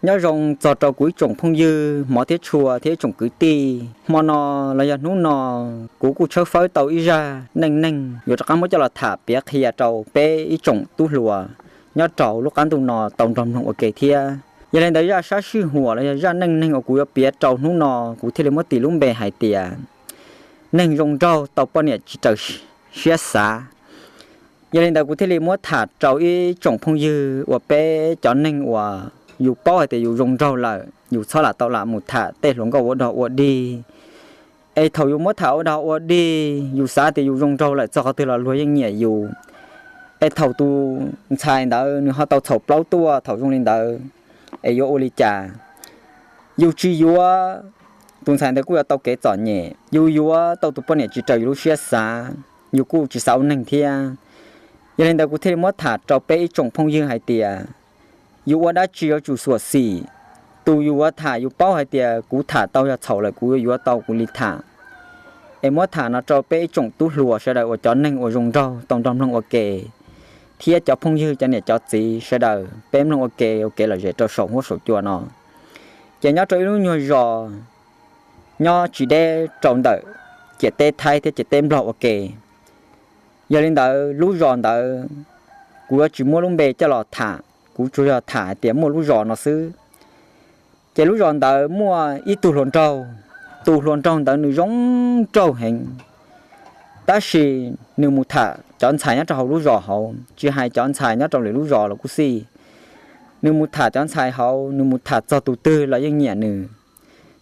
Nyob zoo txog rau kuv ib tsoom phooj ywg hmov thiab tshua thiab ib tsoom kwv tij. Hmo no los yog hnub no, kuv kuj tshawb fawb tau ib zaj neej neeg yuav rov qab muab coj los tham piav qhia rau peb ib tsoom tub hluas nyob rau lub qab ntuj no tau nrog mloog ua ke thiab. Yog li ntawd zaj sab sij huam los yog zaj neej neeg uas kuv yuav piav rau hnub no, kuv thiaj li muab tis lub npe hais tias neeg zoo nraug tau poj niam tsis raws siab xav. Yog li ntawd kuv thiaj li muab tham rau ib tsoom phooj ywg uas peb cov neeg uas yus paub hais tias yus zoo nraug lawm, yus txhob lam tau lam mus tham tej hluas nkauj ua dog ua dig. Es thaum yus muab tham ua dog ua dig, yus xav tias yus zoo nraug lawm, txog qhov twg los luag yeej nyiam yus. Es thaum tus ntxhais ntawd nws ho tau txhaum plaub tuaj thaum zoo li ntawd, es yuav ua li cas? Yus tsis yuav, tus ntxhais ntawd kuj yuav tau kev txom nyem, yus yuav tau tus poj niam tsis raws yus lub siab xav, yus kuj tsis xav ua neeg thiab. Yog li ntawd kuv thiaj li muab tham rau peb ib tsoom phooj ywg hais tias yus ua dab tsi yuav tsum xyuam xim. Tus yus yuav tham yus paub hais tias kuv tham tau yog txhaum lawm kuv yuav yuav tau kuv li tham. Es muab tham no rau peb ib tsoom tub hluas sawv daws uas cov neeg uas zoo nraug tau nrog mloog ua ke, thiab cov phooj ywg cov niam cov txiv sawv daws peb mloog ua ke ua kev lom zem rau saum huab saum cua no. Ces nyob rau ib lub nyuag zos nyob tsis deb rau ntawm ciam teb Thaib thiab ciam teb Nplog ua ke. Yog li ntawd lub zos ntawd kuv yuav tsis muab lub npe coj los tham, kuv tsuas yog tham hais tias muaj lub zos no xwb. Ces lub zos ntawd muaj ib tug hluas nraug, tus hluas nraug ntawd nws zoo nraug heev, tab sis nws mus tham cov ntxhais nyob rau hauv lub zos hauv, tsis hais cov ntxhais nyob rau lwm lub zos los kuj xij. Nws mus tham cov ntxhais hauv, nws mus tham txog tus twg los yeej nyiam nws.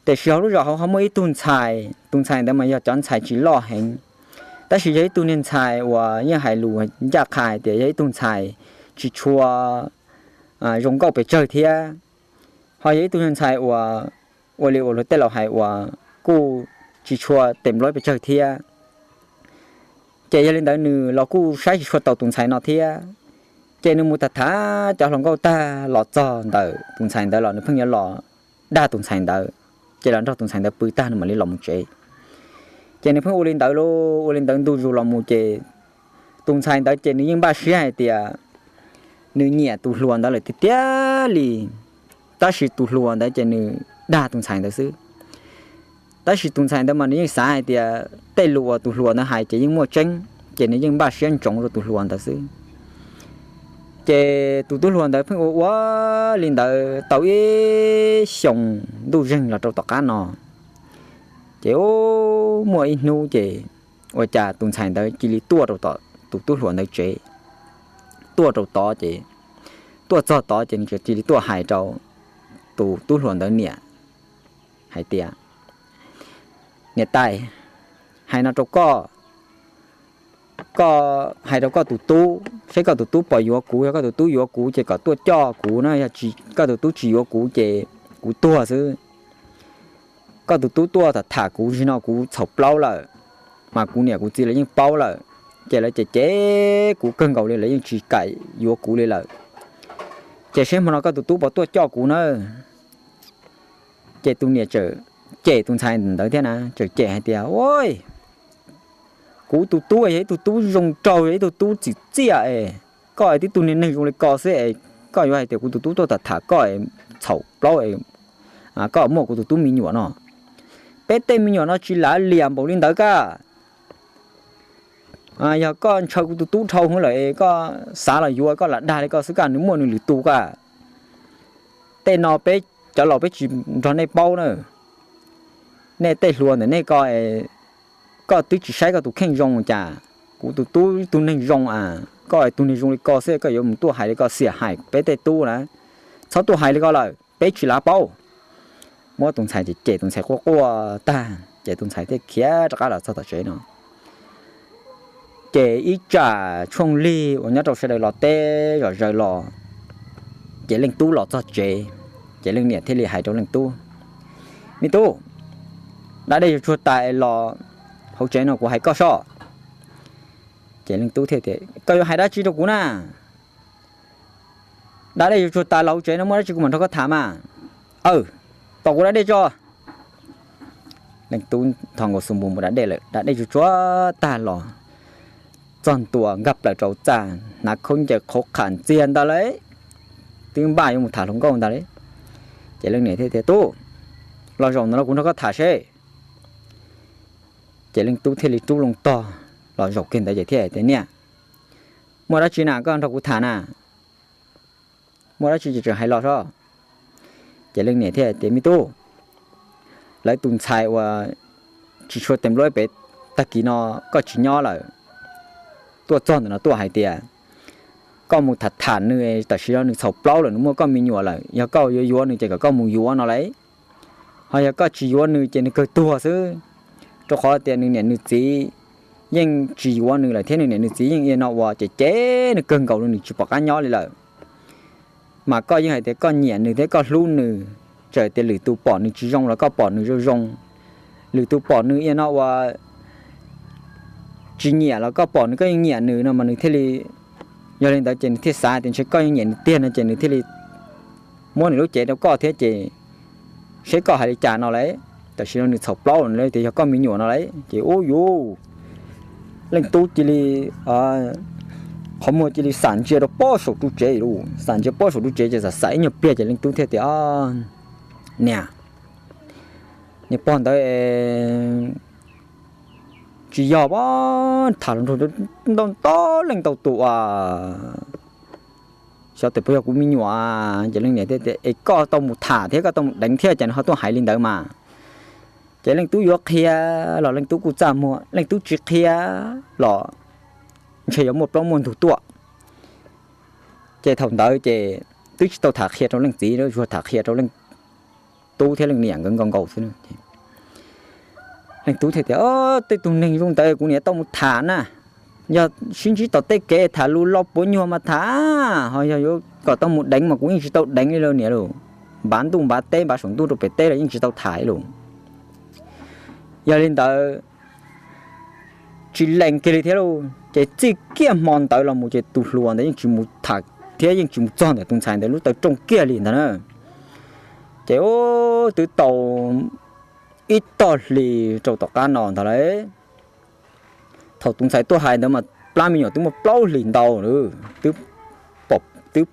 Tiam sis hauv lub zos hauv ho muaj ib tug ntxhais, tus ntxhais ntawd mas yog cov ntxhais tsis loj heev, tab sis yog ib tug niag ntxhais uas yeej hais lus ncaj qha hais tias yog ib tug ntxhais tsis tshua zoo nkauj pes tsawg thiab. Ho yog ib tug niag ntxhais uas ua li uas luag tej laus hais uas kuj tsis tshua tes nplob pes tsawg thiab. Ces yog li ntawd nws los kuj saib tsis tshua tau tus ntxhais no thiab. Ces nws mus tham tham cov hluas nkauj tag los txog ntawm tus ntxhais ntawd los nws pheej yuav los dag tus ntxhais ntawd. Ces los nrog tus ntxhais ntawd pw tag nws mam li los mus tsev. Ces nws pheej ua li ntawd lauj, ua li ntawd ntu zus los mus ces tus ntxhais ntawd ces nws yeej npaj siab hais tias nws nyiam tus hluas ntawd lawm tiag tiag li, tab sis tus hluas ntawd ces nws dag tus ntxhais ntawd xwb. Tab sis tus ntxhais ntawd mas nws yeej xav hais tias tej lus uas tus hluas ntawd hais ces yeej muaj tseeb, ces nws yeej npaj siab ntsoov rau tus hluas ntawd xwb. Ces tus tub hluas ntawd pheej ua ua li ntawd tau ib xyoos ntuj zeeg los rau tom qab no, ces muaj ib hnub ces ua cas tus ntxhais ntawd cia li tuaj rau tom tus tub hluas ntawd tsev. Tuaj rau tod ces, tuaj txog tod ces nws cia li tuaj hais rau tus tub hluas ntawd niam hais tias, niam tais, hais no rau koj, koj hais rau koj tus tub saib koj tus tub puas yuav kuv, yog koj tus tub yuav kuv ces kom tuaj coj kuv na, yog koj tus tub tsis yuav kuv ces kuv tuag xwb. Koj tus tub tuaj tham tham kuv, zaum no kuv txhaum plaub lawm, mas kuv niam kuv txiv lawv yeej paub lawm, ces lawv cem cem kuv kawg nkaus li, lawv yeej tsis kam yuav kuv li lawm. Ces seb hmo no koj tus tub puas tuaj coj kuv na. Ces tus niam txawm cem tus ntxhais ntawd thiab na, txawm cem hais tias, Ua, kuv tus tub yog ib tug tub zoo nraug, yog ib tug tub txim txiaj es koj es tib tug niag neeg zoo li ko xwb es koj yuav hais tias kuv tus tub tuaj tham tham koj es txhaum plaub es koj muaj kuv tus tub me nyuam no. Peb tej me nyuam no tsis lav liam npaum li ntawd kaj. Yog koj ntshaw kuv tus tub dhau hwv lawm es koj xav los yuav, koj lam dag li koj xwb kaj, nws muaj nws lwm tus kaj. Tej no peb cov laus peb tsis nrog nej paub na. Nej tej hluas ntawm nej ko, koj twb tsis saib koj tus kheej zoo cas. Kuv tus tub ib tug neeg zoo a, koj tus neeg zoo li ko xwb koj yuav mus tuaj hais li ko, xiam hais peb tej tub na. Txhob tuaj hais li ko lawm, peb tsis lav paub. Muab tus ntxhais ces cem tus ntxhais quaj quaj tag ces tus ntxhais thiaj khiav rov qab los txog tom tsev no. Ces ib tsam tshooj lig uas nyob rau sawv daws los teb zom zaws los, ces leej tub los txog tsev, ces leej niam thiaj li hais rau leej tub, Me tub, da dej tsuag tsuag tas los hauv tsev no kuv hais koj soj. Ces leej tub thiaj tias, Koj yuav hais dab tsi rau kuv na? Da dej tsuag tsuag tas los hauv tsev no muaj dab tsi kuv mam nrog koj tham mas. Aw, tos kuv da dej tso. Leej tub ntho nkaus xu npus mus da dej lawm, da dej tsuag tsuag tag los txog ntua nkag plaws rau txaj, hnav khaub ncaws qhauv qham ntxiag ntag lauj, twb npaj yuav mus tham hluas nkauj ntag lauj. Ces leej niam thiaj tias, Tub, los zaum ntawm no kuv nrog koj tham seb. Ces leej tub thiaj li rub loo tog los zaum kiag ntawd ces thiaj tias, Niam, muaj dab tsi na koj nrog kuv tham na? Muaj dab tsi ces tseem hais los soj. Ces leej niam thiaj tias, Me tub, lawv tus ntxhais uas tsis tshua tes npluab pem tag kis no koj tsis nyob lawm, tuaj txog ntawm no tuaj hais tias koj mus tham tham nws, tam sim no nws txhaum plaub lawm, nws muaj koj me nyuam lawm, yog koj yuav yuav nws ces kom koj mus yuav no lauj. Ho yog koj tsis yuav nws ces nws kawg tuag xwb, rau qhov tias nws niam nws txiv yeej tsis yuav nws lawm thiab nws niam nws txiv yeej ib no ua ces ces nws kawg nkaus li, nws tsis pom qab nyob li lawm. Mas koj yeej hais tias koj nyiam nws thiab koj hlub nws, txawm tias lwm tus pom nws tsis zoo los koj pom nws zoo zoo. Lwm tus pom nws ib no ua tsis nyiam los koj pom nws koj yeej nyiam nws no mas nws thiaj li, yog li ntawd ces nws thiaj xav tias ntshe koj yeej nyiam nws tiag no ces nws thiaj li muab nws lub cev rau koj thiab ces seb koj hais li cas no lauj. Tam sim no nws txhaum plaub lawm tias yog koj me nyuam no lauj. Ces ub yuv, leej tub cia li, qhov muag cia li xam ntsia rau pob saum ru tsev lauj, xam ntsia pob saum ru tsev ces xam xam ib nyuag pliag ces leej tub thiaj tias, Niam, niag pog ntawd tsis yog pab, tham hluas nraug ntau ntau leej ntau tus as, xyov tes puas yog kuv me nyuam. Ces leej niam thiaj tias, Es koj tau mus tham thiab koj tau mus deev thiab ces nws ho tuaj hais li ntawd mas. Ces leej tub yuav qhia los leej tub kuj txaj muag, leej tub tsis qhia los ntshe yuav muaj plaub muaj ntug tuaj. Ces thaum ntawd ces twb tsis tau tham qhia rau leej txiv, tsuas tham qhia rau leej tub thiab leej niam nkawd nkaus nkaus xwb. Leej tub thiaj tias, Tej tus neeg zoo ntawd kuv niam tau mus tham na, yog sib ntsib tom tej kev tham lus lo puav nyuag mas tham, ho yog yuav kom tau mus deev mas kuv yeej tsis tau deev li lauj niam lauj. Npav ntuj npav teb, npav saum ntuj rau pem teb los yeej tsis tau tham li lauj. Yog li ntawd tsis lees kiag li thiab lauj. Ces txij kiag hmo ntawd los mus ces tus hluas ntawd yeej tsis mus tham thiab yeej tsis mus txog ntawm tus ntxhais ntawd lub taw rooj kiag li ntag na. Ces twb tau ib tog hlis rau tom qab no ntag lauj. Thaum tus ntxhais tuaj hais ntawd mas plab me nyuam twb muaj plaub hlis ntau lawm, twb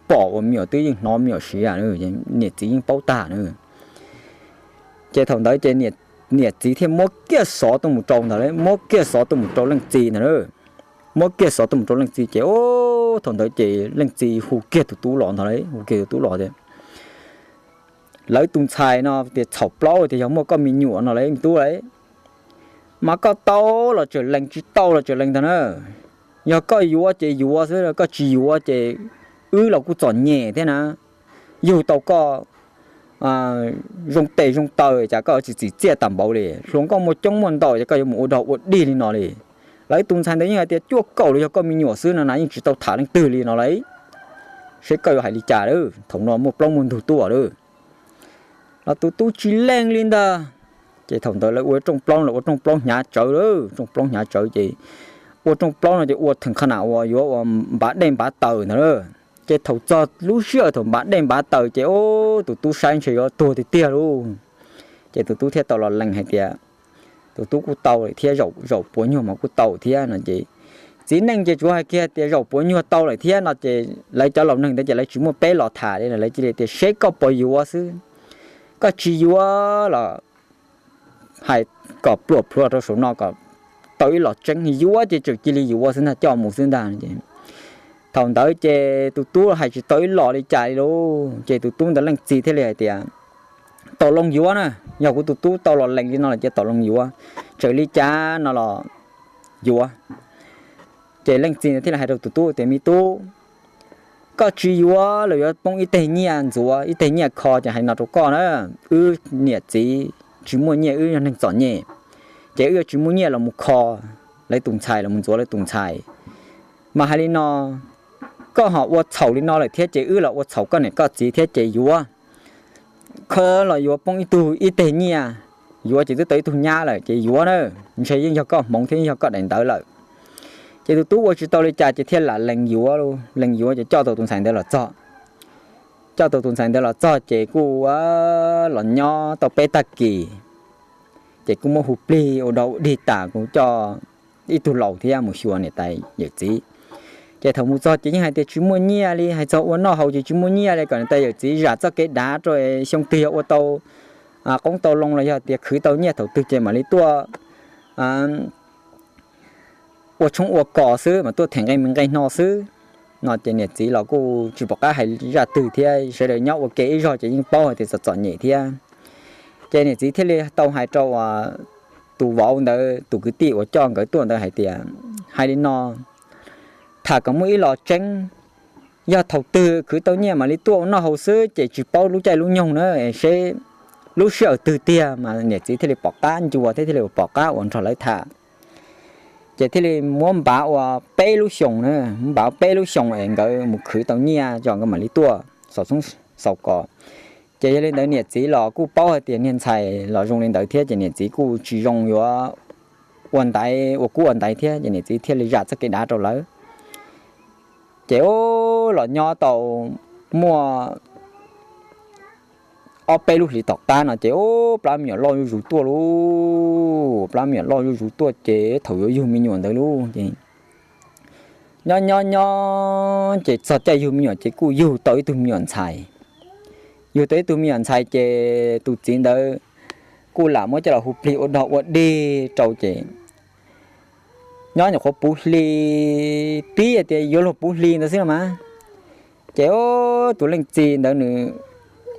pom ua me nyuam twb yeej hnov me nyuam siav, niam txiv yeej paub tag na. Ces thaum ntawd ces niam txiv thiaj muab kiag xov tuaj mus rau ntag lauj, muab kiag xov tuaj mus rau leej txiv ntag lauj. Muab kiag xov tuaj mus rau leej txiv ces thaum ntawd ces leej txiv hu kiag tus tub los ntag lauj, hu kiag tus tub los tias, Lawv tus ntxhais no tias txhaum plaub tias yog muaj koj me nyuam no lauj, me tub lauj. Mas koj tau los tseem lees, tsis tau los tseem lees ntag na. Yog koj yuav ces yuav xwb, koj tsis yuav ces wb los kuj txom nyem thiab na. Yug tau koj zoo tes zoo taw cas koj tsis txim txiaj tag npaum li, hluas nkauj muaj coob muaj ntau cas koj yuav mus ua dog ua dig li no li. Lawv tus ntxhais ntawd yeej hais tias cuaj kaum los yog koj me nyuam xwb no na, yeej tsis tau tham leej twg li no lauj. Seb koj yuav hais li cas lawm, thaum no muaj plaub muaj ntug tuaj lawm. Los tus tub tsis lees li ntag. Ces thaum ntawd lawv ua rooj plaub, lawv ua rooj plaub hnyav tsawv lawm, rooj plaub hnyav tsawv ces ua rooj plaub no ces ua theem qha nam uas yuav ua npav dej npav taws ntag lauj. Ces thaum txog lub sij hawm thaum npav dej npav taws ces ub tus tub saib ntshe yuav tuag tiag tiag lauj. Ces tus tub thiaj tau los lees hais tias tus tub kuj tau lawm thiab, zaum puav nyuag mas kuj tau thiab no ces txiv neej ces tsuas hais kiag tias zaum puav nyuag tau lawm thiab no ces lawv cov laus neeg ntawd ces lawv tsis muaj peb los tham li, lawv cia li tias seb koj puas yuav xwb. Koj tsis yuav los hais kom pluam plhuav rau saum no kom tau ib los tseeb, yuav ces tseem cia li yuav xwb ntag, coj mus xwb ntag. Thaum ntawd ces tus tub hais tsis tau ib los li cas li lauj. Ces tus tub ntawd leej txiv thiaj li hais tias, Tau loo yuav na, yog kuv tus tub tau los lees li no lawm ces tau loo yuav, txawm li cas no los yuav. Ces leej txiv ntawd thiaj li hais rau tus tub tias, Me tub, koj tsis yuav los yuav poob ib teg nyiaj ntxuav, ib teg nyiaj kho ces hais no rau koj na, wb niam txiv tsis muaj nyiaj, wb yog neeg txom nyem, ces wb yuav tsis muaj nyiaj los mus kho lawv tus ntxhais, los mus ntxuav lawv tus ntxhais. Mas hais li no, koj ho ua txhaum li no lawm thiab ces wb los ua txhaum koj niam koj txiv thiab ces yuav kho los yuav poob ib tug ib teg nyiaj, yuav ces twb tau ib tug nyab lawm ces yuav na, ntshe yeej yog koj hmoov thiab yeej yog koj daim ntawv lawm. Ces tus tub ua tsis tau li cas ces thiaj lam lees yuav, lees yuav ces coj tau tus ntxhais ntawd los txog. Coj tau tus ntxhais ntawd los txog ces kuj los nyob tau peb tag kis, ces kuj muab hu plig ua dog ua dig tas, kuj coj ib tug laus thiab mus xyuas niam tais yawm txiv. Ces thaum mus txog ces yeej hais tias tsis muaj nyiaj li, hais txog ua noj haus ces tsis muaj nyiaj li, kom niam tais yawm txiv zam txoj kev dav rau xyoo twg yog ua tau qoob tau loo los yog tias khwv tau nyiaj thaum twg ces mam li tuaj ua tshoob ua kos xwb, mas tuaj them nqe me nqe no xwb. No ces niam txiv los kuj tsis pom qab hais zaj twg thiab, sawv daws nyob ua ke ib zog ces yeej paub hais tias txom txom nyem thiab. Ces niam txiv thiaj li tau hais rau tus vauv ntawd tus kwv tij uas coj nkawd tuaj ntawd hais tias, hais li no, tham kom muaj ib los tseeb, yog thaum twg khwv tau nyiaj mam li tuaj ua noj haus xwb ces tsis paub lub caij lub nyoog na, seb lub sij hawm twg tiag. Mas niam txiv thiaj li pom qab ncua thiab thiaj li pom qab uas nrog lawv tham. Ces thiaj li muab npav ua peb lub xyoos na, muab npav ua peb lub xyoos es nkawd mus khwv tau nyiaj tso nkawd mam li tuaj xaus tshoob xaus kos. Ces yog li ntawd niam txiv los kuj paub hais tias niag ntxhais los zoo li ntawd thiab ces niam txiv kuj tsis zoo yuav ua ntaiv ua kub ua ntaiv thiab ces niam txiv thiaj li zam txoj kev dav rau lawv. Ces ub los nyob tau muaj ob peb lub hlis tom qab no ces ub plab me nyuam loj zuj zus tuaj lauj, plab me nyuam loj zuj zus tuaj ces thaum yuav yug me nyuam ntawd lauj ces nyob nyob nyob ces txog caij yug me nyuam ces kuj yug tau ib tug me nyuam ntxhais. Yug tau ib tug me nyuam ntxhais ces tus txiv ntawd kuj lam muab coj los hu plig ua dog ua dig rau ces nyob nyuam qhuav puv hli, pib tias yuav luag puv hli ntawd xwb no mas. Ces tus leej txiv ntawd nws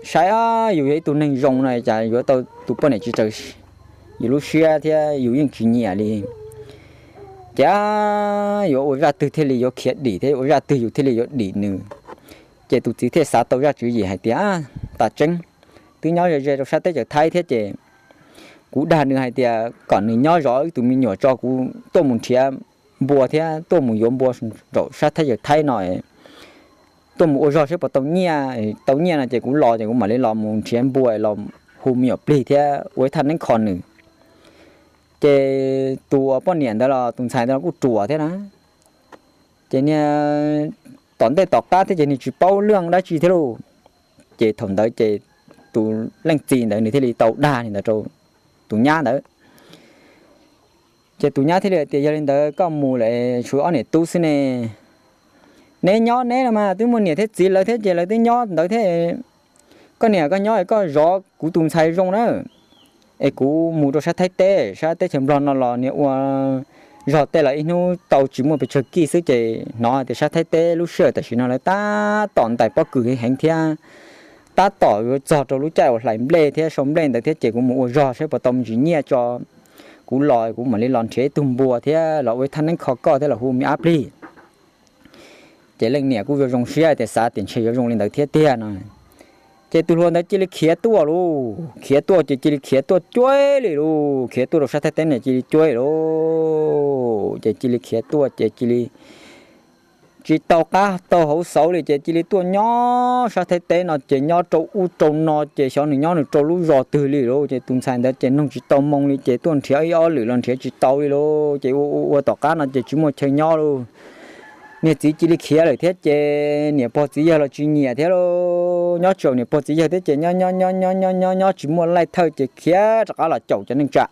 saib yus yog ib tug neeg zoo no cas yuav tau tus poj niam tsis raws yus lub siab thiab yus yeej tsis nyiam li. Ces yuav ua zaj twg thiaj li yuav khiav dim thiab yuav ua zaj twg yus thiaj li yuav dim nws. Ces tus txiv thiaj xav tau zaj tswv yim hais tias, tas tseeb, twb nyob ze ze rau sab teb chaws Thaib thiab ces kuv dag nws hais tias kom nws nyob zov ib tus me nyuam tso kuv tuaj mus nrhiav npua thiab tuaj mus yuav npua nraum sab teb chaws Thaib no, tuaj mus ua zog saib puas tau nyiaj, tau nyiaj no ces kuv los ces kuv mam li los mus nrhiav npua los hu me nyuam plig thiab ua ib thaj neeb kho nws. Ces tus poj niam ntawd los tus ntxhais ntawd los kuj ruam thiab na, ces niag tom ntej tom qab thiab ces nws tsis paub lwj dab tsi thiab lauj. Ces thaum ntawd ces tus leej txiv ntawd nws thiaj li tau dag li ntawd rau tus nyab ntawd. Ces tus nyab thiaj li tias, yog li ntawd koj mus lawm tshuav ob niam tub xwb ne, neb nyob neb los mas twb muaj niam thiab txiv lawv thiab ces lawv twb nyob ntawd thiab. Koj niam koj nyob es koj zov kuv tus ntxhais zoo na, es kuv mus rau sab Thaib teb, sab teb chaws Nplog no los niag ua zog tej los ib hnub tau tsis muaj pes tsawg kij xwb ces hnov tias sab Thaib teb lub sij hawm tam sim no lawv tab tom ntais pob kws heev heev thiab, tab tom yuav txog rau lub caij uas hlais nplej thiab sau nplej ntawd thiab ces kuv mus ua zog saib puas tau me ntsis nyiaj tso kuv los kuv mam li los nrhiav ib tug npua thiab los ua ib thaj neeb kho koj thiab los hu me ab plig. Ces leej niam kuj yuav zoo siab tias xav tias ntshe yuav zoo li ntawd thiab tiag no. Ces tus hluas ntawd cia li khiav tuaj lauj, khiav tuaj ces cia li khiav tuaj cuag li lauj, khiav tuaj rau sab Thaib teb no cia li cuag lauj, ces cia li khiav tuaj ces cia li tsis tau qab tau hauv xauv li ces cia li tuaj nyob sab Thaib teb no ces nyob rau ub rau no ces xyov nws nyob nws rau lub zos twg li lauj. Ces tus ntxhais ntawd ces noog tsis tau moo li ces tuaj nrhiav ib ob lwm los nrhiav tsis tau li lauj. Ces ua ua ua tom qab no ces tsis muaj chaw nyob lauj. Niag txiv cia li khiav lawm thiab ces niam pog txiv yawg los tsis nyiam thiab lauj. Nyob tsaum niam pog txiv yawg thiab ces nyob nyob nyob nyob nyob nyob nyob tsis muaj laij thawj ces khiav rov qab los caum cov neej tsa.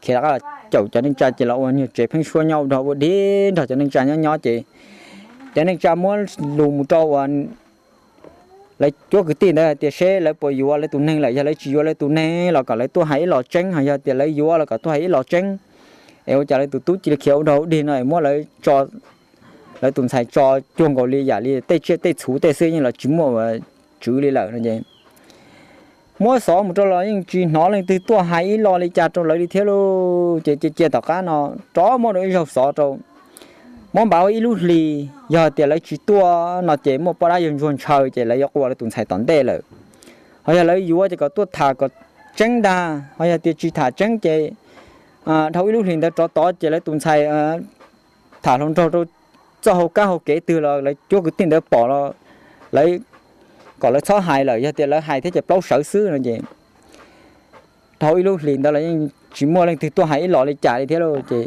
Khiav rov qab los caum cov neej tsa ces los ua niag tsev pheeb suab nyob ua dog ua dig nrog cov neej tsa nyob nyob ces cov neej tsa muab lus mus rau uas lawv cuab kwv tij ntawd hais tias seb lawv puas yuav lawv tus neeg lawm, yog lawv tsis yuav lawv tus neeg los kom lawv tuaj hais ib los tseeb, ho yog tias lawv yuav los kom tuaj hais ib los tseeb. Es ua cas lawv tus tub cia li khiav ua dog ua dig no es muab lawv tso, lawv tus ntxhais tso cuag nkaus li yam li tej tsiaj tej txhu tej xwb yeej los tsis muaj ua tswv li lawm no ces muab xov mus rau los yeej tsis hnov leej twg tuaj hais ib los li cas rau lawv li thiab lauj. Ces cia cia tom qab no rov muab rau ib zaug xov rau, muab npav ua ib lub hli, yog tias lawv tsis tuaj no ces muaj poj dab yawg ntsuag ntshaw ces lawv yuav ua lawv tus ntxhais tom ntej lawm. Ho yog lawv yuav ces kom tuaj tham kom tseeb ntag, ho yog tias tsis tham tseeb ces dhau ib lub hlis ntawd rov tod ces lawv tus ntxhais tham hluas nraug rau txoj hau kab hau kev twg los lawv cuab kwv tij ntawd pom los lawv kom lawv txhob hais lawm, yog tias lawv hais thiab ces plaub sawv xwb no ces dhau ib lub hlis ntawd los yeej tsis muaj leej twg tuaj hais ib los li cas li thiab lauj. Ces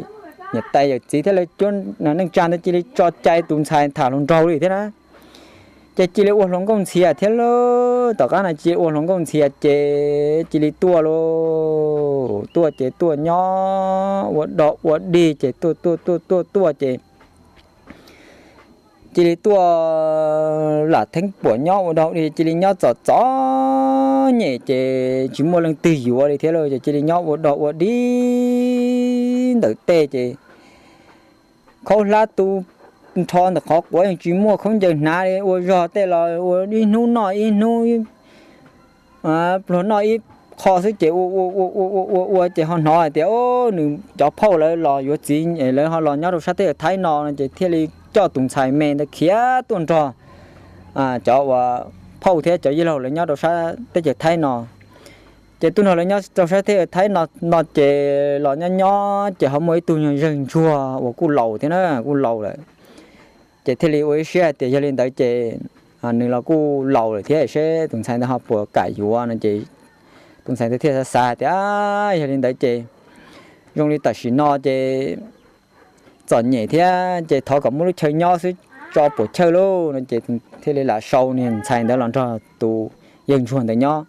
niam tais yawm txiv thiab lawv cuab neej tsa ntawd cia li tso cai tus ntxhais tham hluas nraug li thiab na. Ces cia li ua hluas nkauj ntxhias thiab lauj, tom qab no cia li ua hluas nkauj ntxhias ces cia li tuaj lauj, tuaj ces tuaj nyob ua dog ua dig ces tuaj tuaj tuaj tuaj tuaj ces cia li tuaj lam theeb puam nyob ua dog ua dig, cia li nyob txom txom nyem ces tsis muaj leej twg yuav li thiab lauj, ces cia li nyob ua dog ua dig ntawm tej ces khaub hlab tu nrho ntawm qhov quav yeej tsis muaj khaub ncaws hnav li, ua zog tej los ua ib hnub noj ib hnub, pluag noj ib qho xwb ces ua ua ua ua ua ua ces ho hnov hais tias nws cov phauj lawv los yuav txiv, lawv ho los nyob rau sab teb chaws Thaib no no ces thiaj li coj tus ntxhais me ntawd khiav tuaj nrog cov uas phauj thiab cov yawg laus lawv nyob rau sab teb chaws Thaib no. Ces tuaj nrog lawv nyob rau sab teb chaws Thaib no no ces los nyob nyob ces ho muaj ib tug yawg ntsuag uas kuj laus thiab na, kuj laus lawm. Ces thiaj li ua ib siab hais tias yog li ntawd ces nws los kuj laus lawm thiab, seb tus ntxhais ntawd ho puas kam yuav no ces tus ntxhais ntawd thiaj xav xav hais tias, yog li ntawd ces zoo li tam sim no ces txom nyem thiab ces thov kom muaj lub chaw nyob xwb tso puas chawj lauj no ces thiaj li lam sau niag ntxhais ntawd los nrog tus yawg ntsuag ntawd nyob.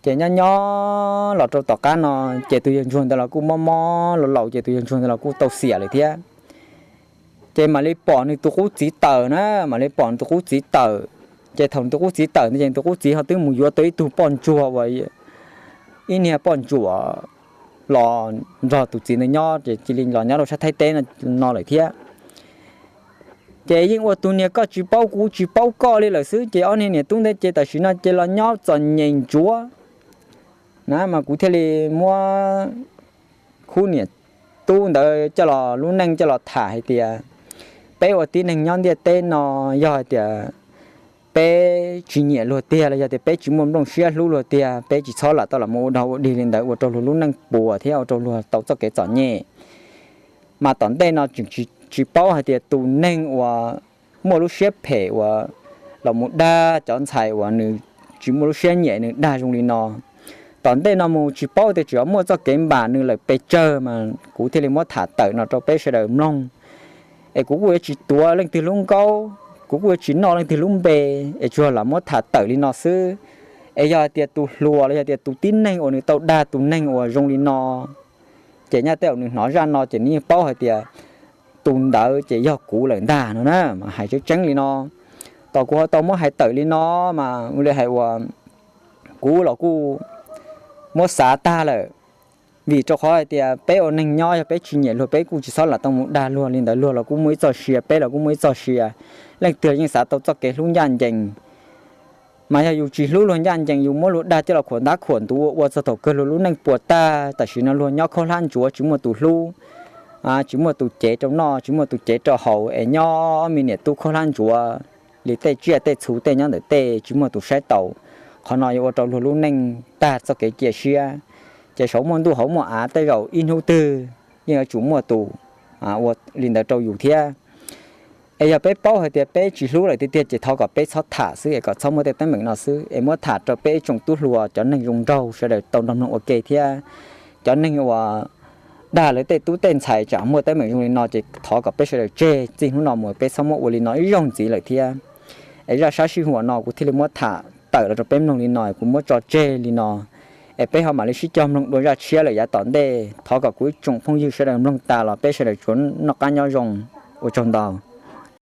Ces nyob nyob los rau tom qab no ces tus yawg ntsuag ntawd los kuj mob mob laus laus ces tus yawg ntsuag ntawd los kuj tau xiam lawm thiab. Ces mam li pom nws tus qub txiv tawm na, mam li pom nws tus qub txiv tawm. Ces thaum nws tus qub txiv tawm ntawd ces nws tus qub txiv ho twb mus yuav tau ib tug poj ntsuag uas ib niag poj ntsuam los nrog tus txiv ntawd nyob ces cia li los nyob rau sab Thaib teb no lawm thiab. Ces yeej ua tus niag koj tsis paub kuv tsis paub koj li lawm xwb ces ob niag niam tub ntawd ces tam sim no ces los nyob txom nyem ntsuav na mas kuv thiaj li muab khub niam tub ntawd coj los lub neej coj los tham hais tias peb ua tib neeg nyob ntiaj teb no yog hais tias peb tsis nyiam luag tiag los yog tias peb tsis muaj nplooj siab hlub luag tiag peb tsis txhob lam tau los mus ua dog ua dig li ntawd ua rau luag lub neej puas thiab ua rau luag tau txoj kev txom nyem. Mas tom ntej no tseem tsis paub hais tias tus neeg uas muaj lub siab phem uas los mus dag cov ntxhais uas nws tsis muaj lub siab nyiam nws dag zoo li no. Tom ntej no mus tsis paub tias tseem muaj txoj kev npam nws lawm pes tsawg mas kuv thiaj li muab tham tawm no rau peb sawv daws mloog. Es kuv kuj yuav tsis tuav leej twg lub nkaub, kuv kuj yuav tsis noj leej twg lub npe, es tsuas lam muab tham tawm li no xwb. Es yog hais tias tus hluas los yog tias tus tib neeg uas nws tau dag tus neeg uas zoo li no, ces nyaj tej zaum nws hnov zaj no ces nws yeej paub hais tias tus ntawd ces yog kuv lawm ntag no na. Mas hais tseeb tseeb li no, tos kuv ho tau muab hais tawm li no mas ua li hais uas kuv los kuj muab xav tag lawm. Vim rau qhov hais tias peb ua neeg nyob yog peb tsis nyiam luag peb kuj tsis txhob lam tau mus dag luag li ntawd, luag los kuj muaj ib txoj sia, peb los kuj muaj ib txoj sia. Leej twg yeej xav tau txoj kev hlub ncaj ncees. Mas yog yus tsis hlub luag ncaj ncees yus muab luag dag coj los khuam ntab khuam ntuv ua ua txog thaum kawg luag lub neej puas tag, tam sim no luag nyob khaub hlab ntsuav tsis muaj tus hlub, tsis muaj tus cev rau noj tsis muaj tus cev rau haus es nyob me niam tub khaub hlab ntsuav li tej tsiaj tej txhu tej nyob ntawm tej tsis muaj tus saib taus. Qhov no yuav ua rau luag lub neej tag txoj kev cia siab. Ces saum muaj ntuj hauv muaj av tej zaum ib hnub twg yeej yuav tsum muaj tus ua li ntawd rau yus thiab. Es yog peb paub hais tias peb tsis hlub lawm tiag tiag ces thov kom peb txhob tham xwb es kom txhob muaj tej teeb meem no xwb es muab tham rau peb tsoom tub hluas cov neeg zoo nraug sawv daws tau nrog mloog ua ke thiab. Cov neeg uas dag lawv tej tub tej ntxhais tsam muaj teeb meem zoo li no ces thov kom peb sawv daws tseg, txij hnub no mus peb txhob muab ua li no ib zaug ntxiv lawm thiab. Es zaj sab sij huam no kuv thiaj li muab tham tawm los rau peb mloog li no, kuv muab tso tseg li no. Es peb ho mam li sib cog mloog dua zaj tshiab lawm yav tom ntej. Thov kom kuv ib tsoom phooj ywg sawv daws mloog tas los peb sawv daws tsuas noj qab nyob zoo. Ua tsaug ntau.